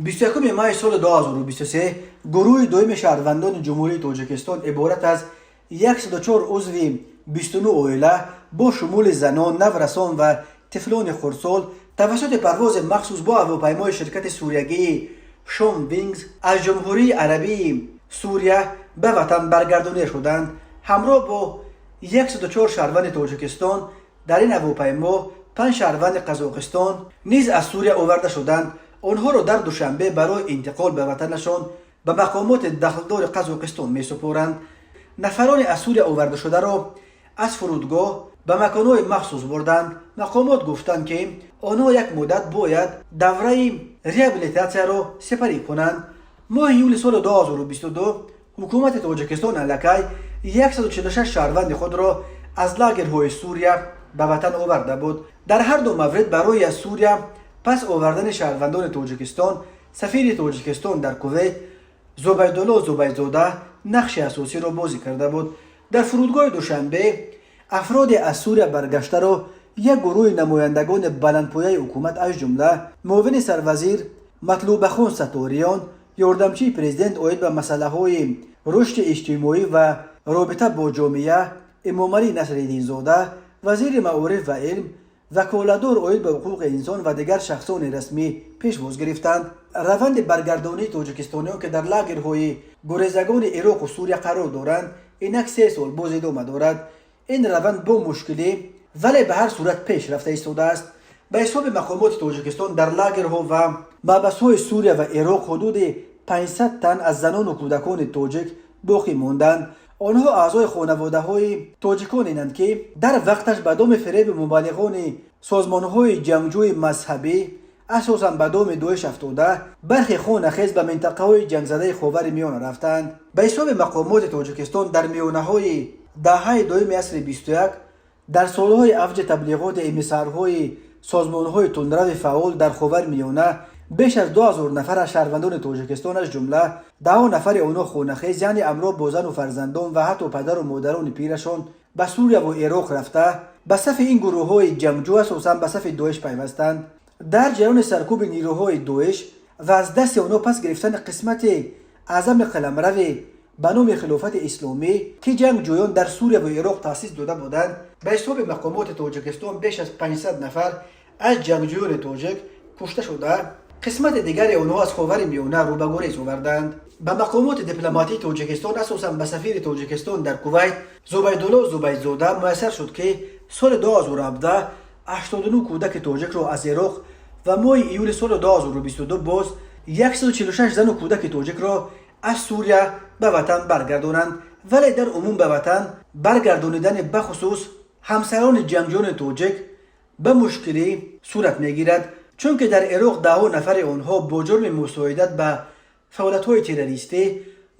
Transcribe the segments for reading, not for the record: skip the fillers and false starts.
21 май соли 2023 гурӯҳи дуюми шаҳрвандони Ҷумҳурии Тоҷикистон иборат аз 104 узви 29 оила бо шумули занон, наврасон ва тифлони хурдсол тавассути парвози махсус бо ҳавопаймои ширкати суриягии Шом Вингз аз Ҷумҳурии Арабии Сурия ба ватан баргардонида шуданд. Ҳамроҳ бо 104 шаҳрванди Тоҷикистон дар ин ҳавопаймо панҷ шаҳрванди Қазоқистон низ аз Сурия оварда шуданд. Онҳоро дар Душанбе барои интиқол ба ватанашон ба мақомоти дахлдори Қазоқистон месупоранд. Нафарони аз Сурия овардашударо аз фурудгоҳ ба маконҳои махсус бурданд. Мақомот гуфтанд, ки онҳо як муддат бояд давраи реабилитатсияро сипарӣ кунанд. Моҳи июли соли 2022 ҳукумати Тоҷикистон аллакай 146 шаҳрванди худро аз лагерҳои Сурия ба ватан оварда буд. Дар ҳар ду маврид барои аз Сурия пас овардани шаҳрвандони Тоҷикистон сафири Тоҷикистон дар Кувейт Зубайдулло Зубайдзода нақши асосиро бозӣ карда буд. Дар фурудгоҳи Душанбе афроде аз Сурия баргаштаро як гурӯҳи намояндагони баландпояи ҳукумат, аз ҷумла муовини сарвазир Матлубахон Сатториён, ёрдамчии президент оид ба масъалаҳои рушди иҷтимоӣ ва робита бо ҷомеа Эмомалӣ Насриддинзода, вазири маориф ва илм, ваколатдор оид ба ҳуқуқи инсон ва дигар шахсони расмӣ пешвоз гирифтанд. Раванди баргардонии тоҷикистониён, ки дар лагерҳои гурезагони Ироқу Сурия қарор доранд, инак 3 сол боз идома дорад. Ин раванд бо мушкилӣ, вале ба ҳар сурат пеш рафта истодааст. Ба ҳисоби мақомоти Тоҷикистон, дар лагерҳо ва маҳбасҳои Сурия ва Ироқ ҳудуди 500 тан аз занону кӯдакони тоҷик боқӣ монданд. Онҳо аъзои хонаводаҳои тоҷиконенанд, ки дар вақташ ба доми фиреби мубаллиғони созмонҳои ҷангҷӯи мазҳабӣ, асосан ба доми Доиш афтода, бархе хонахез ба минтақаҳои ҷангзадаи Ховари Миёна рафтанд. Ба ҳисоби мақомоти Тоҷикистон, дар миёнаҳои даҳаи дуюми асри 21, дар солҳои авҷи таблиғоти эмиссарҳои созмонҳои тундрави фаъол дар Ховари Миёна, беш аз 2000 нафар аз шаҳрвандони Тоҷикистон, аз ҷумла даҳо нафари онҳо хонахез, яъне ҳамроҳ бо зану фарзандон ва ҳатто падару модарони пирашон, ба Сурияву Ироқ рафта, ба сафи ин гурӯҳҳои ҷангҷӯ, асосан ба сафи Доиш пайвастанд. Дар ҷараёни саркӯби нирӯҳои Доиш ва аз дасти онҳо пас гирифтани қисмати аъзами қаламрави ба номи Хилофати Исломӣ, ки ҷангҷӯён дар Сурияву Ироқ таъсис дода буданд, ба ҳисоби мақомоти Тоҷикистон беш аз 500 нафар аз ҷангҷӯёни тоҷик кушта шуда, қисмати дигари онҳо аз Ховари Миёна рӯ ба гурез оварданд. Ба мақомоти дипломатии Тоҷикистон, асосан ба сафири Тоҷикистон дар Кувайт Зубайдулло Зубайдзода муяссар шуд, ки соли 2017 89 кӯдаки тоҷикро аз Ироқ ва моҳи июли соли 2022 боз 146 зану кӯдаки тоҷикро аз Сурия ба ватан баргардонанд. Вале дар умум ба ватан баргардонидани бахусус ҳамсарони ҷангҷӯёни тоҷик ба мушкилӣ сурат мегирад, чунки дар Ироқ даҳҳо нафари онҳо бо ҷурми мусоидат ба фаъолиятҳои террористӣ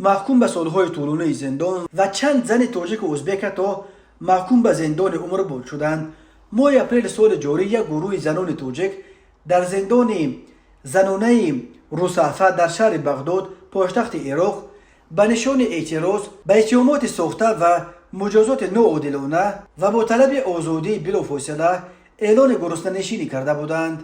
маҳкум ба солҳои тӯлонии зиндон ва чанд зани тоҷику узбек ҳатто маҳкум ба зиндони умрбод шуданд. Моҳи апрели соли ҷорӣ як гурӯҳи занони тоҷик дар зиндони занонаи Русафа дар шаҳри Бағдод, пойтахти Ироқ, ба нишони эътироз ба иттиҳомоти сохта ва муҷозоти ноодилона ва бо талаби озодии билофосила эълони гуруснанишинӣ карда буданд.